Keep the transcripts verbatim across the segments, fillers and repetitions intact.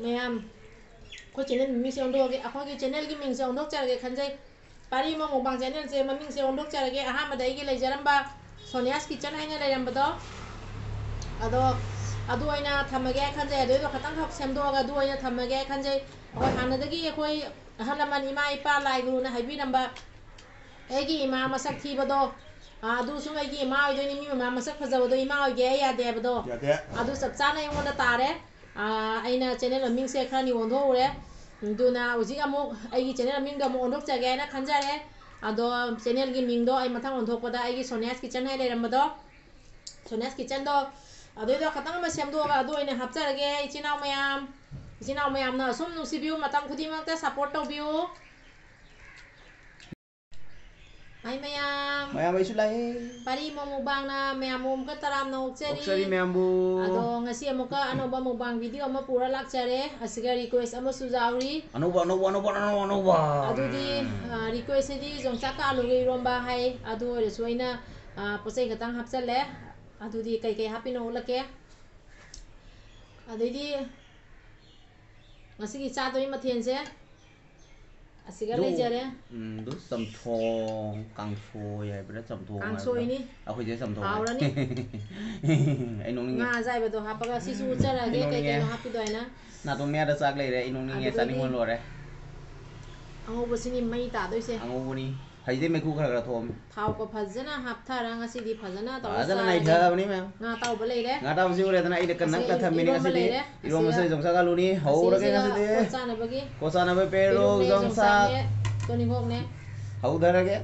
ꯃꯌꯥꯝ, ꯑꯩꯈꯣꯏ ꯆꯦꯅꯦꯜ ꯃꯃꯤꯡꯁꯦ ꯑꯣꯟꯊꯣꯛꯑꯒꯦ, ꯑꯩꯈꯣꯏꯒꯤ ꯆꯦꯅꯦꯜꯒꯤ ꯃꯤꯡꯁꯦ ꯑꯣꯟꯊꯣꯛꯆꯔꯒꯦ ꯈꯟꯖꯩ꯫ ꯄꯥꯔꯤ ꯏꯃꯣꯝ ꯃꯨꯛꯕꯥꯡ ꯆꯦꯅꯦꯜꯁꯦ ꯃꯃꯤꯡꯁꯦ ꯑꯣꯟꯊꯣꯛꯆꯔꯒꯦ꯫ ꯑꯍꯥꯟꯕꯗ ꯑꯩꯒꯤ ꯂꯩꯖꯔꯝꯕ ꯁꯣꯅꯤꯌꯥꯁ ꯀꯤꯆꯟ ꯍꯥꯏꯅ ꯂꯩꯔꯝꯕꯗꯣ, ꯑꯗꯣ ꯑꯗꯨ ꯑꯣꯏꯅ ꯊꯝꯃꯒꯦ ꯈꯟꯖꯩ꯫ ꯑꯗꯨꯏꯗꯣ ꯈꯇꯪꯈꯛ ꯁꯦꯝꯗꯣꯛꯑꯒ ꯑꯗꯨ ꯑꯣꯏꯅ ꯊꯝꯃꯒꯦ ꯈꯟꯖꯩ꯫ ꯑꯩꯈꯣꯏ ꯍꯥꯟꯅꯗꯒꯤ ꯑꯩꯈꯣꯏ ꯑꯍꯜ ꯂꯃꯟ, ꯏꯃꯥ ꯏꯄꯥ, ꯂꯥꯏ ꯒꯨꯔꯨꯅ ꯍꯥꯏꯕꯤꯔꯝꯕ ꯑꯩꯒꯤ ꯏꯃꯥ ꯃꯁꯛ ꯊꯤꯕꯗꯣ, ꯑꯥ, ꯑꯗꯨ ꯁꯨꯝ ꯑꯩꯒꯤ ꯏꯃꯥ ꯑꯣꯏꯗꯣꯏꯅꯤ, ꯃꯤ ꯃꯃꯥ ꯃꯁꯛ ꯐꯖꯕꯗꯣ ꯏꯃꯥ ꯑꯣꯏꯒꯦ ꯑꯩ ꯌꯥꯗꯦ ꯍꯥꯏꯕꯗꯣ, ꯌꯥꯗꯦ꯫ ꯑꯗꯨ ꯆꯞ ꯆꯥꯅ ꯑꯩꯉꯣꯟꯗ ꯇꯥꯔꯦ꯫ ꯑꯥ, ꯑꯩꯅ ꯆꯦꯅꯦꯜ ꯃꯃꯤꯡꯁꯦ ꯈꯔꯅꯤ ꯑꯣꯟꯊꯣꯛꯎꯔꯦ꯫ ꯑꯗꯨꯅ ꯍꯧꯖꯤꯛ ꯑꯃꯨꯛ ꯑꯩꯒꯤ ꯆꯦꯅꯦꯜ ꯃꯃꯤꯡꯗꯣ ꯑꯃꯨꯛ ꯑꯣꯟꯊꯣꯛꯆꯒꯦ ꯍꯥꯏꯅ ꯈꯟꯖꯔꯦ꯫ ꯑꯗꯣ ꯆꯦꯅꯦꯜꯒꯤ ꯃꯤꯡꯗꯣ ꯑꯩ ꯃꯊꯪ ꯑꯣꯟꯊꯣꯛꯄꯗ ꯑꯩꯒꯤ ꯁꯣꯅꯤꯌꯥꯁ ꯀꯤꯆꯟ ꯍꯥꯏ ꯂꯩꯔꯝꯕꯗꯣ, ꯁꯣꯅꯤꯌꯥꯁ ꯀꯤꯆꯟꯗꯣ, ꯑꯗꯨꯏꯗꯣ ꯈꯇꯪ ꯑꯃ ꯁꯦꯝꯗꯣꯛꯑꯒ ꯑꯗꯨ ꯑꯣꯏꯅ ꯍꯥꯞꯆꯔꯒꯦ꯫ ꯏꯆꯤꯟ ꯏꯅꯥꯎ ꯃꯌꯥꯝ, ꯏꯆꯤꯟ ꯏꯅꯥꯎ ꯃꯌꯥꯝꯅ ꯑꯁꯨꯝ ꯅꯨꯡꯁꯤꯕꯤꯌꯨ, ꯃꯇꯝ ꯈꯨꯗꯤꯡꯃꯛꯇ ꯁꯞꯄꯣꯔꯠ ꯇꯧꯕꯤꯌꯨ꯫ ꯍꯥꯏ ꯃꯌꯥꯝ꯫ ꯃꯌꯥꯝ ꯑꯩꯁꯨ ꯂꯥꯛꯑꯦ꯫ ꯄꯥꯔꯤ ꯏꯃꯣꯝ ꯃꯨꯛꯕꯥꯡꯅ ꯃꯌꯥꯝꯕꯨ ꯑꯃꯨꯛꯀ ꯇꯔꯥꯝꯅ ꯑꯣꯛꯆꯔꯤ꯫ ꯑꯣꯛꯆꯔꯤ ꯃꯌꯥꯝꯕꯨ꯫ ꯑꯗꯣ ꯉꯁꯤ ꯑꯃꯨꯛꯀ ꯑꯅꯧꯕ ꯃꯨꯛꯕꯥꯡ ꯚꯤꯗꯤꯑꯣ ꯑꯃ ꯄꯨꯔ ꯂꯥꯛꯆꯔꯦ꯫ ꯑꯁꯤꯒ ꯔꯤꯀ꯭ꯋꯦꯁ ꯑꯃꯁꯨ ꯌꯥꯎꯔꯤ꯫ ꯑꯅꯧꯕ, ꯑꯅꯧꯕ, ꯑꯅꯧꯕ, ꯑꯅꯧꯕ, ꯑꯅꯧꯕ꯫ ꯑꯗꯨꯗꯤ, ꯎꯝ꯫ ꯑ, ꯔꯤꯀ꯭ꯋꯦꯁꯁꯤꯗꯤ ꯌꯣꯡꯆꯥꯛꯀ ꯑꯥꯂꯨꯒ ꯏꯔꯣꯝꯕ ꯍꯥꯏ꯫ ꯑꯗꯨ ꯑꯣꯏꯔꯁꯨ ꯑꯩꯅ, ꯑ, ꯄꯣꯠ ꯆꯩ ꯈꯛꯇꯪ ꯍꯥꯞꯆꯜꯂꯦ꯫ ꯑꯗꯨꯗꯤ ꯀꯩꯀꯩ ꯍꯥꯞꯄꯤꯅꯣ ꯎꯠꯂꯛꯀꯦ꯫ ꯑꯗꯩꯗꯤ ꯉꯁꯤꯒꯤ ꯆꯥꯗꯣꯏ ꯃꯊꯦꯜꯁꯦ ꯑꯁꯤꯒ ꯑꯗꯨ, ꯂꯩꯖꯔꯦ꯫ ꯎꯝ, ꯑꯗꯨ ꯆꯝꯊꯣꯡ, ꯀꯥꯡꯁꯣꯏ ꯍꯥꯏꯕ꯭ꯔꯥ, ꯆꯝꯊꯣꯡ ꯍꯥꯏꯕ꯭ꯔꯥ? ꯀꯥꯡꯁꯣꯏꯅꯤ꯫ ꯑꯩꯈꯣꯏꯁꯦ ꯆꯝꯊꯣꯡ ꯍꯥꯏ꯫ ꯍꯥꯎꯔꯅꯤ꯫ ꯑꯩ ꯅꯣꯛꯅꯤꯡꯉꯦ꯫ ꯉꯥ ꯑꯌꯥꯏꯕꯗꯣ ꯍꯥꯞꯄꯒ ꯁꯤꯁꯨ ꯎꯠꯆꯔꯛꯑꯒꯦ, ꯑꯩ ꯅꯣꯛꯅꯤꯡꯉꯦ꯫ ꯀꯩ ꯀꯩꯅꯣ ꯍꯥꯞꯄꯤꯗꯣ ꯍꯥꯏꯅ꯫ ꯅꯥꯇꯣꯟ ꯃꯌꯥꯗ ꯆꯥꯛ ꯂꯩꯔꯦ, ꯑꯩ ꯅꯣꯛꯅꯤꯡꯉꯦ, ꯑꯗꯨꯗꯩꯗꯤ ꯆꯥꯅꯤꯡꯕꯅ ꯂꯣꯏꯔꯦ꯫ ꯑꯉꯧꯕꯁꯤꯅꯤ ꯃꯩ ꯇꯥꯗꯣꯏꯁꯦ꯫ ꯑꯉꯧꯕꯅꯤ꯫ ꯍꯧꯖꯤꯛꯇꯩ ꯃꯩꯈꯨ ꯈꯔ ꯈꯔ ꯊꯣꯛꯑꯝꯃꯤ꯫ ꯊꯥꯎꯒ ꯐꯖꯅ ꯍꯥꯞꯊꯔ ꯉꯁꯤꯗꯤ ꯐꯖꯅ ꯇꯧꯔ ꯐꯖꯅ ꯆꯥꯔꯒꯦ꯫ ꯅꯩꯊꯕꯅꯤ ꯃꯌꯥꯝ꯫ ꯉꯥ ꯑꯇꯥꯎꯕ ꯂꯩꯔꯦ꯫ ꯉꯥ ꯑꯇꯥꯎꯕꯁꯤ ꯎꯔꯦꯗꯅ ꯑꯩꯅ ꯀꯟꯅ ꯑꯁꯤꯒ ꯀꯟꯊꯝꯃꯤꯅꯤ ꯏꯔꯣꯝꯕ ꯉꯁꯤꯗꯤ꯫ ꯂꯩꯔꯦ꯫ ꯏꯔꯣꯝꯕꯁꯦ ꯑꯁꯤꯒ ꯌꯣꯡꯆꯥꯛ ꯑꯥꯂꯨꯅꯤ꯫ ꯍꯧꯔꯒꯦ ꯑꯁꯤꯁꯤꯒ ꯉꯁꯤꯗꯤ꯫ ꯄꯣꯠ ꯆꯥꯅꯕꯒꯤ ꯀꯣꯠ ꯆꯥꯅꯕ ꯄꯦꯔꯨꯛ, ꯄꯦꯔꯨꯛꯅꯦ, ꯌꯣꯡꯆꯥꯛ꯫ ꯌꯣꯡꯆꯥꯛꯅꯦ, ꯇꯣꯅꯤꯡꯈꯣꯛꯅꯦ꯫ ꯍꯧꯊꯔꯒꯦ꯫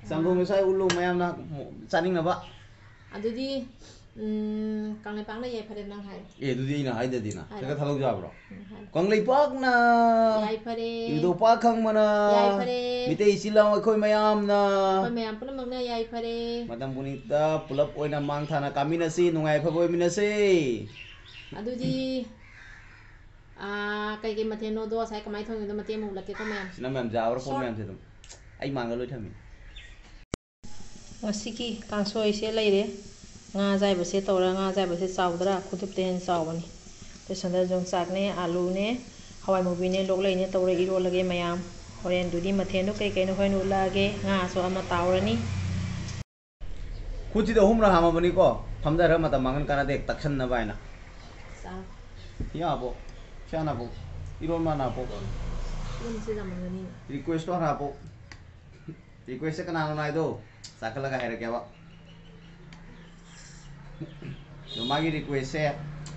ꯆꯝꯊꯣꯡ ꯑꯥ꯫ ꯉꯁꯥꯏ ꯎꯠꯂꯨ ꯃꯌꯥꯝꯅ ꯆꯥꯅꯤꯡꯅꯕ꯫ ꯑꯗꯨꯗꯤ, ꯎꯝ, ꯀꯪꯂꯩꯄꯥꯛꯅ ꯌꯥꯏꯐꯔꯦ ꯅꯪ ꯍꯥꯏꯔꯣ꯫ ꯑꯦ, ꯑꯗꯨꯗꯤ ꯑꯩꯅ ꯍꯥꯏꯗꯗꯤꯅ꯫ ꯍꯥꯏꯔꯣ꯫ ꯈꯔ ꯊꯥꯗꯣꯛ ꯌꯥꯕ꯭ꯔꯣ? ꯎꯝ, ꯍꯥꯏꯔꯣ꯫ ꯀꯪꯂꯩꯄꯥꯛꯅ ꯌꯥꯏꯐꯔꯦ꯫ ꯏꯕꯨꯙꯧ ꯄꯥꯛ ꯈꯪꯕꯅ ꯌꯥꯏꯐꯔꯦ꯫ ꯃꯤꯇꯩ ꯏꯆꯤꯜ ꯏꯅꯥꯎ ꯑꯩꯈꯣꯏ ꯃꯌꯥꯝꯅ ꯑꯩꯈꯣꯏ ꯃꯌꯥꯝ ꯄꯨꯝꯅꯃꯛꯅ ꯌꯥꯏꯐꯔꯦ꯫ ꯃꯇꯝ ꯄꯨꯝꯅꯃꯛꯇ ꯄꯨꯂꯞ ꯑꯣꯏꯅ ꯃꯥꯡ ꯊꯥꯅ ꯀꯥꯃꯤꯟꯅꯁꯤ, ꯅꯨꯡꯉꯥꯏ ꯌꯥꯏꯐꯕ ꯑꯣꯏꯃꯤꯟꯅꯁꯤ꯫ ꯑꯗꯨꯗꯤ, ꯑꯥ, ꯀꯩꯀꯩ ꯃꯊꯦꯜꯅꯣꯗꯣ ꯉꯁꯥꯏ ꯀꯃꯥꯏꯅ ꯊꯣꯡꯉꯤꯅꯣꯗꯣ ꯃꯇꯦꯛ ꯑꯃ ꯎꯠꯂꯛꯀꯦꯀꯣ ꯃꯌꯥꯝ꯫ ꯁꯤ ꯅꯪ ꯃꯌꯥꯝ ꯌꯥꯕ꯭ꯔꯥ? ꯄꯣꯠ ꯁꯣꯔꯠ꯫ ꯃꯌꯥꯝꯁꯦ ꯑꯗꯨꯝ ꯑꯩ ꯃꯥꯡꯗ ꯂꯣꯏ ꯊꯝꯃꯤ꯫ ꯉꯁꯤꯒꯤ ꯀꯥꯡꯁꯣꯏꯁꯦ ꯂꯩꯔꯦ꯫ ꯉꯥ ꯑꯌꯥꯏꯕꯁꯦ ꯇꯧꯔ, ꯉꯥ ꯑꯌꯥꯏꯕꯁꯦ ꯆꯥꯎꯗ꯭ꯔꯥ? ꯈꯨꯗꯨꯞꯇ ꯍꯦꯟꯅ ꯆꯥꯎꯕꯅꯤ꯫ ꯕꯦꯁꯟꯗ ꯌꯣꯡꯆꯥꯛꯅꯦ, ꯑꯥꯂꯨꯅꯦ, ꯍꯋꯥꯏ ꯃꯨꯕꯤꯅꯦ, ꯂꯣꯛꯂꯩꯅꯦ ꯇꯧꯔ ꯏꯔꯣꯜꯂꯒꯦ ꯃꯌꯥꯝ꯫ ꯍꯣꯔꯦꯟꯗꯨꯗꯤ ꯃꯊꯦꯜꯗꯣ ꯀꯩ ꯀꯩꯅꯣ ꯍꯣꯔꯦꯟ ꯎꯠꯂꯛꯑꯒꯦ꯫ ꯉꯥꯁꯨ ꯑꯃ ꯇꯥꯎꯔꯅꯤ꯫ ꯈꯨꯠꯁꯤꯗ ꯑꯍꯨꯝꯔꯛ ꯍꯥꯝꯃꯕꯅꯤꯀꯣ꯫ ꯐꯝꯊꯔꯒ ꯃꯇꯝ ꯃꯥꯡꯍꯟ ꯀꯥꯟꯅꯗꯦ, ꯇꯛꯁꯟꯅꯕ ꯍꯥꯏꯅ꯫ ꯆꯥꯎ꯫ ꯌꯥꯕꯣ꯫ ꯁꯤꯌꯥꯅꯕꯣ꯫ ꯏꯔꯣꯟ ꯃꯥꯅꯕꯣ꯫ ꯌꯨꯝꯁꯤ ꯂꯥꯃꯟꯒꯅꯤ꯫ Request ꯇꯣ ꯍꯥꯟꯅ ꯍꯥꯄꯣ꯫ Request ꯁꯦ ꯀꯅꯥꯅꯣ ꯅꯥꯏꯗꯣ? ꯆꯥꯈꯠꯂꯒ ꯍꯥꯏꯔꯛꯀꯦꯕ꯫ ꯑꯗꯣ ꯃꯥꯒꯤ request ꯁꯦ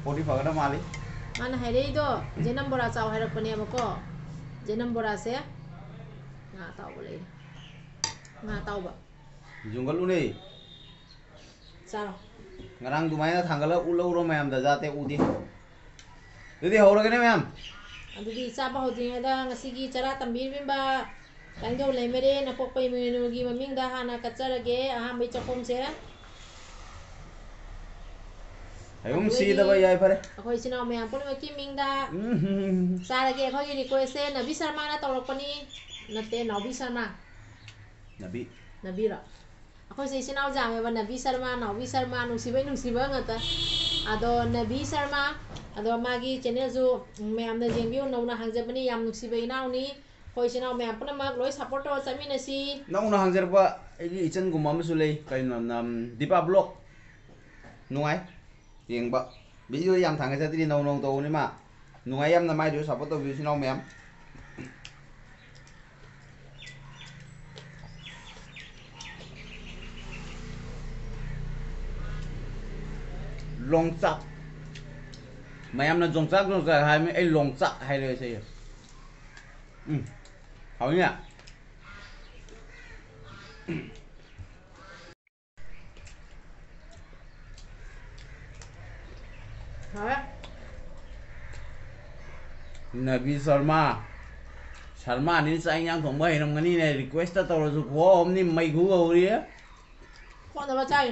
ꯄꯣꯠꯇꯤ ꯐꯒꯗꯕ ꯃꯥꯜꯂꯤ꯫ ꯃꯥꯅ ꯍꯥꯏꯔꯛꯏꯗꯣ ꯖꯦꯅꯝ ꯕꯣꯔꯥ ꯆꯥꯎ ꯍꯥꯏꯔꯛꯄꯅꯦꯕꯀꯣ꯫ ꯖꯦꯅꯝ ꯕꯣꯔꯥꯁꯦ ꯉꯥ ꯑꯇꯥꯎꯕ ꯂꯩꯔꯦ꯫ ꯉꯥ ꯑꯇꯥꯎꯕ꯫ ꯌꯨꯡꯒꯠꯂꯨꯅꯦ꯫ ꯆꯥꯔꯣ꯫ ꯉꯔꯥꯡ ꯑꯗꯨꯃꯥꯏꯅ ꯊꯥꯡꯒꯠꯂ ꯎꯠꯂꯧꯔꯣ ꯃꯌꯥꯝꯗ, ꯖꯥꯠꯇꯦ ꯎꯗꯦ꯫ ꯑꯗꯨꯗꯤ ꯍꯧꯔꯒꯅꯦ ꯃꯌꯥꯝ꯫ ꯑꯗꯨꯗꯤ ꯆꯥꯕ ꯍꯧꯗ꯭ꯔꯤꯉꯩꯗ ꯉꯁꯤꯒꯤ ꯆꯔꯥ ꯇꯝꯕꯤꯔꯤꯕ ꯀꯥꯏꯊꯧ ꯂꯩꯃꯔꯦꯟ ꯑꯄꯣꯛꯄ ꯏꯃꯣꯏꯅꯨꯒꯤ ꯃꯃꯤꯡꯗ ꯍꯥꯟꯅ ꯀꯠꯆꯔꯒꯦ ꯑꯍꯥꯟꯕꯒꯤ ꯆꯥꯛꯈꯨꯝꯁꯦ꯫ ꯍꯌꯨꯝ ꯑꯗꯨ ꯑꯣꯏꯗꯤ ꯁꯤꯗꯕ ꯌꯥꯏꯐꯔꯦ꯫ ꯑꯩꯈꯣꯏ ꯏꯆꯤꯟ ꯏꯅꯥꯎ ꯃꯌꯥꯝ ꯄꯨꯝꯅꯃꯛꯀꯤ ꯃꯤꯡꯗ ꯎꯝ꯫ ꯆꯥꯔꯒꯦ꯫ ꯑꯩꯈꯣꯏꯒꯤ request ꯁꯦ ꯅꯕꯤ ꯁꯔꯃꯥꯅ ꯇꯧꯔꯛꯄꯅꯤ꯫ ꯅꯠꯇꯦ, ꯅꯥꯎꯕꯤ ꯁꯔꯃꯥ꯫ ꯅꯕꯤ꯫ ꯅꯕꯤꯔꯣ? ꯑꯩꯈꯣꯏꯁꯦ ꯏꯆꯤꯟ ꯏꯅꯥꯎ ꯌꯥꯝꯃꯦꯕ, ꯅꯕꯤ ꯁꯔꯃ, ꯅꯥꯎꯕꯤ ꯁꯔꯃ, ꯅꯨꯡꯁꯤꯕꯩ ꯅꯨꯡꯁꯤꯕ ꯉꯥꯛꯇ꯫ ꯑꯗꯣ ꯅꯕꯤ ꯁꯔꯃ, ꯑꯗꯣ ꯃꯥꯒꯤ channel ꯁꯨ ꯃꯌꯥꯝꯅ ꯌꯦꯡꯕꯤꯌꯨ, ꯅꯧꯅ ꯍꯥꯡꯖꯕꯅꯤ, ꯌꯥꯝ ꯅꯨꯡꯁꯤꯕ ꯏꯅꯥꯎꯅꯤ꯫ ꯑꯩꯈꯣꯏ ꯏꯆꯤꯟ ꯏꯅꯥꯎ ꯃꯌꯥꯝ ꯄꯨꯝꯅꯃꯛ ꯂꯣꯏ support ꯇꯧꯔ ꯆꯠꯃꯤꯟꯅꯁꯤ꯫ ꯅꯧꯅ ꯍꯥꯡꯖꯔꯛꯄ ꯑꯩꯒꯤ ꯏꯆꯟꯒꯨꯝꯕ ꯑꯃꯁꯨ ꯂꯩ, ꯀꯩꯅꯣ, ꯅꯝ-, ꯗꯤꯄꯥ vlog꯫ ꯅꯨꯡꯉꯥꯏ ꯌꯦꯡꯕ꯫ Video ꯗꯤ ꯌꯥꯝ ꯊꯥꯡꯒꯠꯆꯗ꯭ꯔꯤ, ꯅꯧ ꯅꯧ ꯇꯧꯕꯅꯤ ꯃꯥ꯫ ꯅꯨꯡꯉꯥꯏ ꯌꯥꯝꯅ, ꯃꯥꯏꯗꯨꯁꯨ support ꯇꯧꯕꯤꯌꯨ ꯏꯆꯤꯟ ꯏꯅꯥꯎ ꯃꯌꯥꯝ꯫ ꯂꯣꯡꯆꯥꯛ꯫ ꯃꯌꯥꯝꯅ ꯖꯣꯡꯆꯥꯛ ꯖꯣꯡꯆꯥꯛ ꯍꯥꯏꯕꯅꯤ, ꯑꯩ ꯂꯣꯡꯆꯥꯛ ꯍꯥꯏꯔꯦ ꯏꯁꯩꯁꯦ꯫ ꯎꯝ꯫ ꯍꯥꯎꯅꯤꯅꯦ꯫ ꯍꯥꯎꯋꯦ꯫ ꯅꯕꯤ ꯁꯔꯃ꯫ ꯁꯔꯃꯅꯤ ꯆꯥꯛ ꯏꯟꯖꯥꯡ ꯊꯣꯡꯕ ꯍꯩꯔꯝꯒꯅꯤꯅꯦ꯫ Request ꯇꯧꯔꯁꯨ ꯈꯨꯍꯥꯎ ꯑꯃꯅꯤ, ꯃꯩꯈꯨ ꯍꯧꯔꯤ꯫ ꯀꯣꯟꯅꯕ ꯆꯥꯏ꯫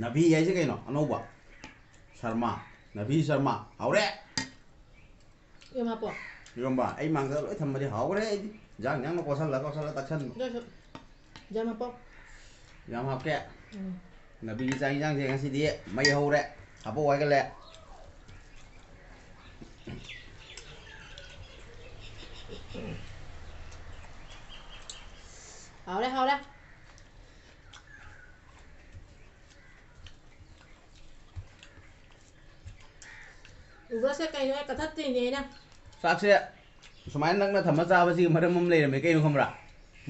ꯅꯕꯤ ꯍꯥꯏꯁꯦ ꯀꯩꯅꯣ? ꯑꯅꯧꯕ꯫ ꯁꯔꯃ꯫ ꯅꯕꯤ ꯁꯔꯃ꯫ ꯍꯧꯔꯦ꯫ ꯌꯦꯔꯨꯝ ꯍꯥꯞꯄꯣ꯫ ꯏꯔꯣꯝꯕ꯫ ꯑꯩ ꯃꯥꯡꯗ ꯂꯣꯏ ꯊꯝꯕꯗꯤ ꯍꯥꯎꯈ꯭ꯔꯦ ꯑꯩꯗꯤ꯫ ꯏꯟꯖꯥꯡ ꯏꯟꯖꯥꯡꯅ ꯀꯣꯠꯁꯜꯂ ꯀꯣꯠꯁꯜꯂ ꯇꯛꯁꯟꯕ꯫ ꯑꯗꯨ ꯑꯣꯏꯁꯨ ꯌꯥꯝ ꯍꯥꯞꯄꯣ꯫ ꯌꯥꯝ ꯍꯥꯞꯀꯦ꯫ ꯎꯝ꯫ ꯅꯕꯤꯒꯤ ꯆꯥꯛ ꯏꯟꯁꯥꯡꯁꯦ ꯉꯁꯤꯗꯤ ꯃꯩ ꯍꯧꯔꯦ꯫ ꯍꯥꯞꯄꯛꯑꯣ ꯍꯥꯏꯒꯠꯂꯦ꯫ ꯍꯥꯎꯔꯦ, ꯍꯥꯎꯔꯦ꯫ ꯎꯕꯁꯦ ꯀꯩꯅꯣ ꯀꯊꯠꯇ꯭ꯔꯤꯅꯦ ꯑꯩꯅ꯫ ꯆꯥꯛꯁꯦ ꯁꯨꯃꯥꯏꯅ ꯅꯛꯅ ꯊꯝꯃ ꯆꯥꯕꯁꯤꯒꯤ ꯃꯔꯝ ꯑꯃ ꯂꯩꯔꯝꯃꯦ꯫ ꯀꯩꯅꯣ ꯈꯪꯕ꯭ꯔꯥ?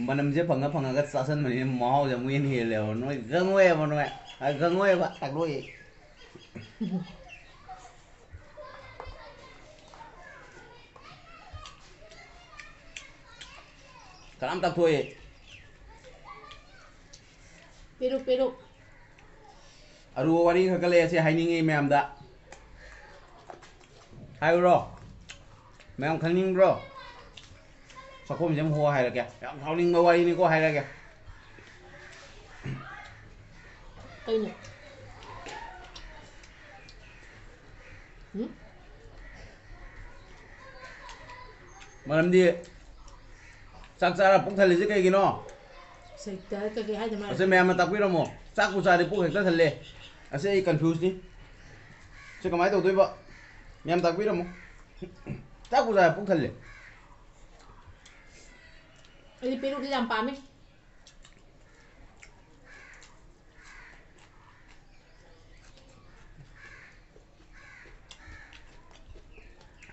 ꯃꯅꯝꯁꯦ ꯐꯪꯉ ꯐꯪꯉꯒ ꯆꯥꯁꯟꯕꯅꯤꯅ ꯃꯍꯥꯎꯁꯦ ꯑꯃꯨꯛ ꯍꯦꯟꯅ ꯍꯦꯜꯂꯦꯕ꯫ ꯅꯣꯏ ꯈꯪꯉꯣꯏꯕ, ꯅꯣꯏ꯫ ꯑ, ꯈꯪꯉꯣꯏꯕ꯫ ꯇꯥꯛꯂꯣꯏꯌꯦ꯫ ꯀꯅꯥꯝ ꯇꯥꯛꯊꯣꯛꯑꯦ꯫ ꯄꯦꯔꯨꯛ, ꯄꯦꯔꯨꯛ꯫ ꯑꯔꯨꯕ ꯋꯥꯔꯤ ꯈꯔ ꯈꯔ ꯂꯩ, ꯑꯁꯤ ꯍꯥꯏꯅꯤꯡꯉꯤ ꯃꯌꯥꯝꯗ꯫ ꯍꯥꯏꯌꯨꯔꯣ? ꯃꯌꯥꯝ ꯈꯪꯅꯤꯡꯕ꯭ꯔꯣ? ꯆꯥꯛꯈꯣꯝꯁꯦ ꯑꯃꯨꯛ ꯍꯣ ꯍꯥꯏꯔꯒꯦ꯫ ꯌꯥꯝ ꯁꯥꯎꯅꯤꯡꯕ ꯋꯥꯔꯤꯅꯤꯀꯣ, ꯍꯥꯏꯔꯒꯦ꯫ ꯀꯩꯅꯣ? ꯎꯝ? ꯃꯔꯝꯗꯤ ꯆꯥꯛ ꯆꯥꯔ ꯄꯨꯛ ꯊꯜꯂꯤꯁꯦ ꯀꯩꯒꯤꯅꯣ? ꯁꯩꯇ ꯀꯩꯀꯩ ꯍꯥꯏꯗ ꯃꯥꯜꯂꯦ꯫ ꯑꯁꯤ ꯃꯌꯥꯝꯅ ꯇꯥꯛꯄꯤꯔꯝꯃꯣ꯫ ꯆꯥꯛꯄꯨ ꯆꯥꯔꯗꯤ ꯄꯨꯛ ꯍꯦꯛꯇ ꯊꯜꯂꯦ꯫ ꯑꯁꯤ ꯑꯩ confuse ꯅꯤ꯫ ꯁꯤ ꯀꯃꯥꯏꯅ ꯇꯧꯗꯣꯏꯕ? ꯃꯌꯥꯝ ꯇꯥꯛꯄꯤꯔꯝꯃꯣ꯫ ꯆꯥꯛꯄꯨ ꯆꯥꯔꯗꯤ ꯄꯨꯛ ꯊꯜꯂꯦ꯫ ꯑꯩꯗꯤ ꯄꯦꯔꯨꯛꯁꯦ ꯌꯥꯝ ꯄꯥꯝꯃꯤ꯫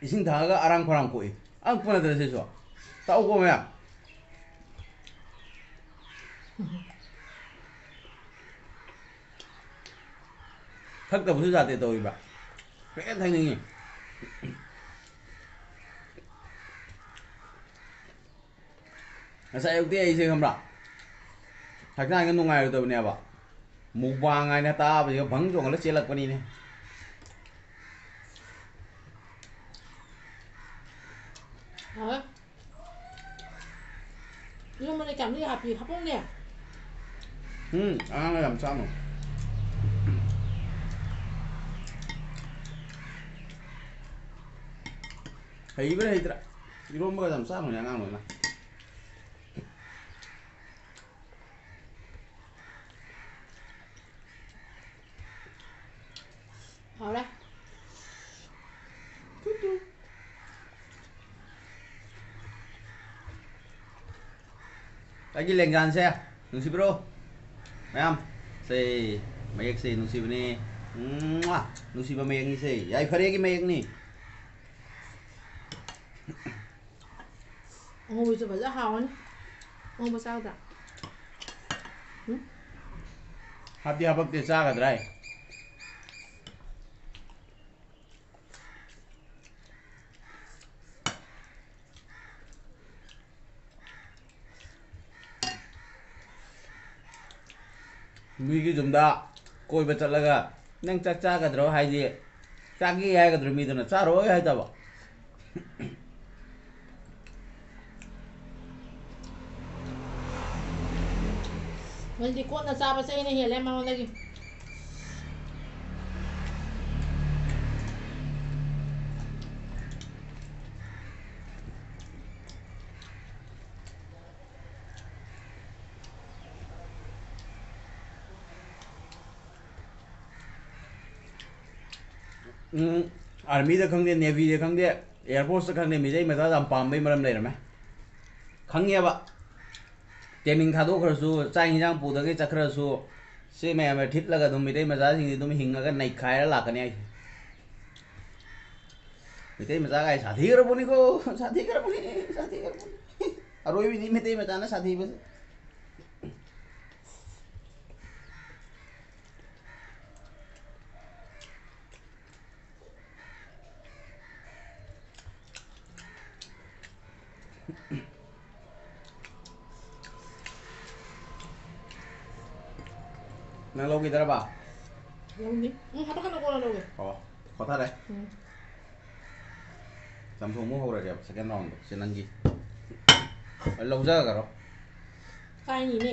ꯏꯁꯤꯡ ꯊꯛꯑꯒ ꯑꯔꯥꯝ ꯈꯧꯔꯥꯡ ꯀꯣꯛꯏ꯫ ꯑꯉꯛꯄ ꯅꯠꯇ꯭ꯔ ꯁꯤꯁꯨ? ꯇꯥꯛꯎꯀꯣ ꯃꯌꯥꯝ꯫ ꯊꯛꯇꯕꯁꯨ ꯌꯥꯗꯦ ꯇꯧꯔꯤꯕ꯫ ꯍꯦꯛꯇ ꯊꯛꯅꯤꯡꯉꯤ꯫ ꯉꯁꯥꯏ ꯑꯌꯨꯛꯇꯤ ꯑꯩꯁꯦ ꯈꯪꯕ꯭ꯔꯥ? ꯍꯛꯆꯥꯡꯁꯦ ꯅꯨꯡꯉꯥꯏꯔꯣꯏꯗꯕꯅꯦꯕ꯫ Mukbang ꯍꯥꯏꯅ ꯇꯥꯕꯁꯤꯒ ꯚꯪ ꯆꯣꯡꯍꯜꯂ ꯆꯦꯜꯂꯛꯄꯅꯤꯅꯦ꯫ ꯍꯥꯎꯋꯦ꯫ ꯏꯔꯣꯟꯕꯗ ꯀꯌꯥꯝꯗꯤ ꯍꯥꯞꯄꯤ? ꯍꯥꯞꯄꯧꯅꯦ꯫ ꯎꯝ, ꯑꯉꯥꯡꯅ ꯌꯥꯝ ꯆꯥꯅꯨ꯫ ꯍꯩꯕ꯭ꯔꯥ ꯍꯩꯇ꯭ꯔꯥ? ꯏꯔꯣꯟꯕꯒ ꯌꯥꯝ ꯆꯥꯅꯨꯅꯦ ꯑꯉꯥꯡ ꯂꯣꯏꯅ꯫ ꯑꯩꯒꯤ ꯂꯦꯡꯖꯥꯟꯁꯦ ꯅꯨꯡꯁꯤꯕ꯭ꯔꯣ? ꯃꯌꯥꯝ, ꯁꯦ, ꯃꯌꯦꯛꯁꯦ ꯅꯨꯡꯁꯤꯕꯅꯤ꯫ ꯃ꯭ꯋꯥ! ꯅꯨꯡꯁꯤꯕ ꯃꯌꯦꯛꯅꯤ ꯁꯦ, ꯌꯥꯏꯐꯔꯦꯒꯤ ꯃꯌꯦꯛꯅꯤ꯫ ꯑꯉꯧꯕꯁꯨ ꯐꯖ ꯍꯥꯎꯔꯅꯤ꯫ ꯑꯉꯧꯕ ꯆꯥꯒꯗ꯭ꯔꯥ? ꯎꯝ? ꯍꯥꯞꯇꯤ ꯍꯥꯄꯛꯇꯦ, ꯆꯥꯒꯗ꯭ꯔꯥ ꯍꯥꯏ꯫ ꯃꯤꯒꯤ ꯌꯨꯝꯗ ꯀꯣꯏꯕ ꯆꯠꯂꯒ, "ꯅꯪ ꯆꯥꯛ ꯆꯥꯒꯗ꯭ꯔꯣ?" ꯍꯥꯏꯗꯤ, ꯆꯥꯒꯦ ꯍꯥꯏꯒꯗ꯭ꯔꯣ ꯃꯤꯗꯨꯅ? ꯆꯥꯔꯣꯏ ꯍꯥꯏꯗꯕ꯫ ꯅꯪꯗꯤ ꯀꯣꯟꯅ ꯆꯥꯕꯁꯦ ꯑꯩꯅ ꯍꯦꯜꯂꯦ ꯃꯉꯣꯟꯗꯒꯤ꯫ ꯎꯝ, ꯑꯥꯔꯃꯤꯗ ꯈꯪꯗꯦ, ꯅꯦꯚꯤꯗ ꯈꯪꯗꯦ, ꯑꯦꯌꯥꯔꯐꯣꯔꯁꯇ ꯈꯪꯗꯦ, ꯃꯤꯇꯩ ꯃꯆꯥꯗ ꯌꯥꯝ ꯄꯥꯝꯕꯩ ꯃꯔꯝ ꯂꯩꯔꯝꯃꯦ꯫ ꯈꯪꯉꯦꯕ꯫ ꯇ꯭ꯔꯦꯅꯤꯡ ꯊꯥꯗꯣꯛꯈ꯭ꯔꯁꯨ, ꯆꯥꯛ ꯍꯤꯟꯖꯥꯡ ꯄꯨꯗꯒꯩ ꯆꯠꯈ꯭ꯔꯁꯨ, ꯁꯤ ꯃꯌꯥꯝꯅ ꯊꯤꯠꯂꯒ ꯑꯗꯨꯝ ꯃꯤꯇꯩ ꯃꯆꯥꯁꯤꯡꯗꯤ ꯑꯗꯨꯝ ꯍꯤꯡꯉꯒ ꯅꯩꯈꯥꯏꯔ ꯂꯥꯛꯀꯅꯤ ꯍꯥꯏꯁꯦ꯫ ꯃꯤꯇꯩ ꯃꯆꯥꯒꯥꯏ ꯁꯥꯊꯤꯈ꯭ꯔꯕꯅꯤꯀꯣ, ꯁꯥꯊꯤꯈ꯭ꯔꯕꯅꯤ, ꯁꯥꯊꯤꯈ꯭ꯔꯕꯅꯤ꯫ ꯑꯔꯣꯏꯕꯤꯅꯤ ꯃꯤꯇꯩ ꯃꯆꯥꯅ ꯁꯥꯊꯤꯕꯁꯦ꯫ ꯅꯪ ꯂꯧꯈꯤꯗ꯭ꯔꯕ? ꯂꯧꯅꯤ꯫ ꯎꯝ, ꯍꯥꯄꯛꯀꯅꯨ, ꯀꯣꯟꯅ ꯂꯧꯒꯦ꯫ ꯑꯣ, ꯄꯣꯊꯥꯔꯦ꯫ ꯎꯝ꯫ ꯆꯝꯊꯣꯡ ꯑꯃꯨꯛ ꯍꯧꯔꯒꯦꯕ, second round ꯗꯣ꯫ ꯁꯦ ꯅꯪꯒꯤ꯫ ꯂꯧꯖꯈ꯭ꯔꯣ꯫ ꯀꯥꯏꯅꯤꯅꯦ꯫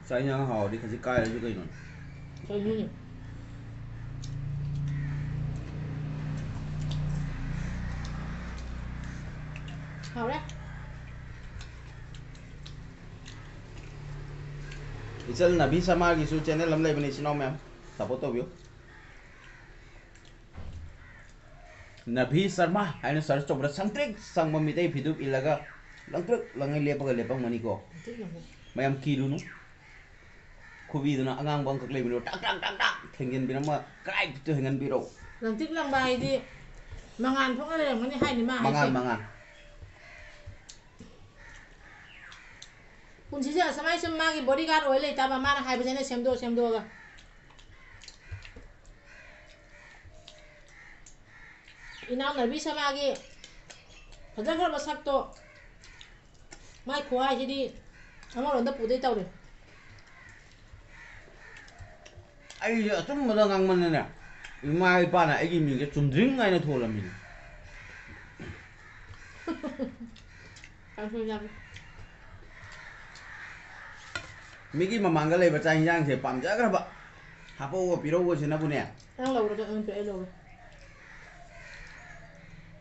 ꯆꯥꯛ ꯏꯟꯖꯥꯡ ꯍꯥꯎꯔꯗꯤ ꯈꯖꯤꯛ ꯀꯥꯏꯔꯁꯨ ꯀꯩꯅꯣ꯫ ꯀꯩꯅꯣꯅꯦ? ꯍꯥꯎꯔꯦ꯫ ꯏꯆꯜ ꯅꯕꯤ ꯁꯃꯥꯒꯤꯁꯨ channel ꯑꯃ ꯂꯩꯕꯅꯦ, ꯏꯆꯤꯟ ꯏꯅꯥꯎ ꯃꯌꯥꯝ support ꯇꯧꯕꯤꯌꯨ꯫ ꯅꯚꯤ ꯁꯔꯃ ꯍꯥꯏꯅ search ꯇꯧꯕꯗ ꯁꯪꯇ꯭ꯔꯤꯛ ꯁꯪꯕ ꯃꯤꯇꯩ ꯐꯤꯗꯨꯞ ꯏꯜꯂꯒ ꯂꯪꯇ꯭ꯔꯤꯛ ꯂꯪꯉꯩ ꯂꯦꯞꯄꯒ ꯂꯦꯞꯄꯝꯒꯅꯤꯀꯣ꯫ ꯂꯪꯇ꯭ꯔꯤꯛ ꯂꯪꯉꯩ꯫ ꯃꯌꯥꯝ ꯀꯤꯔꯨꯅꯨ꯫ ꯈꯨꯕꯤꯗꯨꯅ ꯑꯉꯥꯡꯕ ꯑꯃꯈꯛ ꯂꯩꯕꯅꯦ, ꯇꯥꯛ ꯇꯥꯛ ꯇꯥꯛ ꯇꯥꯛ ꯊꯦꯡꯖꯤꯟꯕꯤꯔꯝꯃ ꯀꯗꯥꯏꯗ ꯍꯦꯟꯒꯟꯕꯤꯔꯣ꯫ ꯂꯪꯇ꯭ꯔꯤꯛ ꯂꯪꯕ ꯍꯥꯏꯗꯤ ꯃꯉꯥꯜ ꯊꯣꯛꯅ ꯂꯩꯔꯝꯒꯅꯤ ꯍꯥꯏꯅꯤ ꯃꯥ ꯍꯥꯏꯁꯦ꯫ ꯃꯉꯥꯜ, ꯃꯉꯥꯜ꯫ ꯄꯨꯟꯁꯤꯁꯦ ꯑꯁꯨꯃꯥꯏ ꯁꯨꯝ ꯃꯥꯒꯤ bodyguard ꯑꯣꯏ ꯂꯩꯇꯥꯕ, ꯃꯥꯅ ꯍꯥꯏꯕꯁꯦ ꯑꯩꯅ ꯁꯦꯝꯗꯣꯛꯑ ꯁꯦꯝꯗꯣꯛꯑꯒ꯫ ꯏꯅꯥꯎ ꯅꯔꯕꯤ ꯁꯅꯥꯒꯤ ꯐꯖꯈ꯭ꯔꯕ ꯁꯛꯇꯣ, ꯃꯥꯏ ꯈꯨꯍꯥꯏꯁꯤꯗꯤ ꯑꯃꯔꯣꯝꯗ ꯄꯨꯗꯣꯏ ꯇꯧꯔꯦ꯫ ꯑꯩꯁꯦ ꯑꯆꯨꯝꯕꯗ ꯉꯥꯡꯃꯟꯗꯅꯦ, ꯏꯃꯥ ꯏꯄꯥꯅ ꯑꯩꯒꯤ ꯃꯤꯡꯁꯦ ꯆꯨꯝꯗ꯭ꯔꯤꯡ ꯍꯥꯏꯅ ꯊꯣꯜꯂꯝꯃꯤꯅꯦ꯫ ꯀꯥꯡꯁꯣꯏ ꯆꯥꯒꯦ꯫ ꯃꯤꯒꯤ ꯃꯃꯥꯡꯗ ꯂꯩꯕ ꯆꯥꯛ ꯏꯟꯁꯥꯡꯁꯦ ꯄꯥꯝꯖꯈ꯭ꯔꯕ, ꯍꯥꯄꯛꯎꯒ ꯄꯤꯔꯛꯎꯒꯁꯤꯅꯕꯨꯅꯦ꯫ ꯅꯪ ꯂꯧꯔꯒ ꯑꯩꯉꯣꯟꯗ ꯄꯤꯔꯛꯑꯦ, ꯂꯧꯔꯦ꯫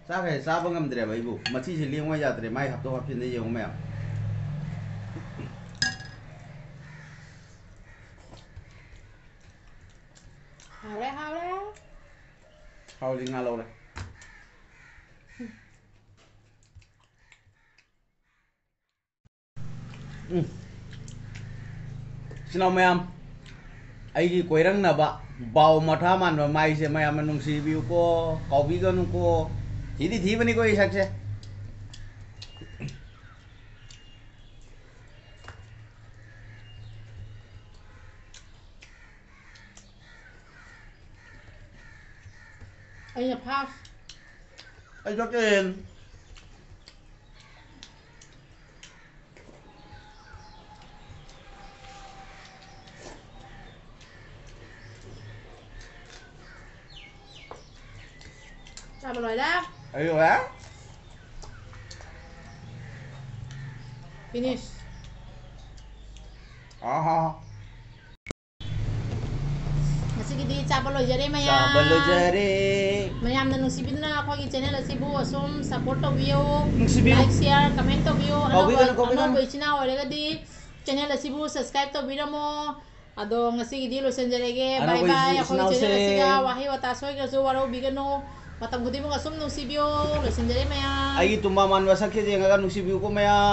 ꯆꯥꯈ꯭ꯔꯦ, ꯆꯥꯕ ꯉꯝꯗ꯭ꯔꯦꯕ ꯑꯩꯕꯨ꯫ ꯃꯊꯤꯁꯦ ꯂꯦꯡꯉꯨ ꯌꯥꯗ꯭ꯔꯦ, ꯃꯥꯏ ꯍꯥꯞꯇꯣꯛ ꯍꯥꯞꯆꯤꯟꯗ ꯌꯦꯡꯉꯨ ꯃꯌꯥꯝ꯫ ꯍꯥꯎꯔꯦ, ꯍꯥꯎꯔꯦ꯫ ꯍꯥꯎꯗꯤ ꯉꯥ ꯂꯧꯔꯦ꯫ ꯎꯝ꯫ ꯏꯆꯤꯟ ꯏꯅꯥꯎ ꯃꯌꯥꯝ, ꯑꯩꯒꯤ ꯀꯣꯏꯔꯪꯅꯕ ꯕꯥꯎ ꯃꯊꯥ ꯃꯥꯟꯕ ꯃꯥꯏꯁꯦ ꯃꯌꯥꯝꯅ ꯅꯨꯡꯁꯤꯕꯤꯌꯨꯀꯣ, ꯀꯥꯎꯕꯤꯒꯅꯨꯀꯣ꯫ ꯊꯤꯗꯤ ꯊꯤꯕꯅꯤꯀꯣ ꯑꯩ ꯁꯛꯁꯦ꯫ ꯑꯩꯅ first꯫ ꯑꯩ ꯆꯠꯀꯦ꯫ ꯆꯥꯕ ꯂꯣꯏꯔꯦ꯫ ꯑꯩ ꯂꯣꯏꯔꯦ꯫ Finish꯫ ꯑꯍꯥ꯫ ꯉꯁꯤꯒꯤꯗꯤ ꯆꯥꯕ ꯂꯣꯏꯖꯔꯦ ꯃꯌꯥꯝ꯫ ꯆꯥꯕ ꯂꯣꯏꯖꯔꯦ꯫ ꯃꯌꯥꯝꯅ ꯅꯨꯡꯁꯤꯕꯤꯗꯨꯅ ꯑꯩꯈꯣꯏꯒꯤ channel ꯑꯁꯤꯕꯨ ꯑꯁꯨꯝ support ꯇꯧꯕꯤꯌꯨ꯫ ꯅꯨꯡꯁꯤꯕꯤꯌꯨ꯫ Like, share, comment ꯇꯧꯕꯤꯌꯨ꯫ ꯀꯥꯎꯕꯤꯒꯅꯨ, ꯑꯅꯧꯕ, ꯀꯥꯎꯕꯤꯒꯅꯨ꯫ ꯑꯅꯧꯕ ꯏꯆꯤꯟ ꯏꯅꯥꯎ ꯑꯣꯏꯔꯒꯗꯤ channel ꯑꯁꯤꯕꯨ subscribe ꯇꯧꯕꯤꯔꯝꯃꯣ꯫ ꯑꯗꯣ ꯉꯁꯤꯒꯤꯗꯤ ꯂꯣꯏꯁꯤꯟꯖꯔꯒꯦ꯫ ꯑꯅꯧꯕ bye bye꯫ ꯏꯆꯤꯟ ꯑꯩꯈꯣꯏꯒꯤ channel ꯏꯅꯥꯎꯁꯦ꯫ ꯑꯁꯤꯒ ꯋꯥꯍꯩ ꯋꯥꯇꯥ ꯁꯣꯏꯈ꯭ꯔꯁꯨ ꯋꯥꯔꯧꯕꯤꯒꯅꯨ꯫ ꯃꯇꯝ ꯈꯨꯗꯤꯡꯃꯛ ꯑꯁꯨꯝ ꯅꯨꯡꯁꯤꯕꯤꯌꯣ꯫ ꯂꯣꯏꯁꯤꯟꯖꯔꯦ ꯃꯌꯥꯝ꯫ ꯑꯩꯒꯤ ꯇꯨꯝꯕ ꯃꯥꯟꯕ ꯁꯛꯁꯦ ꯌꯦꯡꯉꯒ ꯅꯨꯡꯁꯤꯕꯤꯌꯨꯀꯣ ꯃꯌꯥꯝ꯫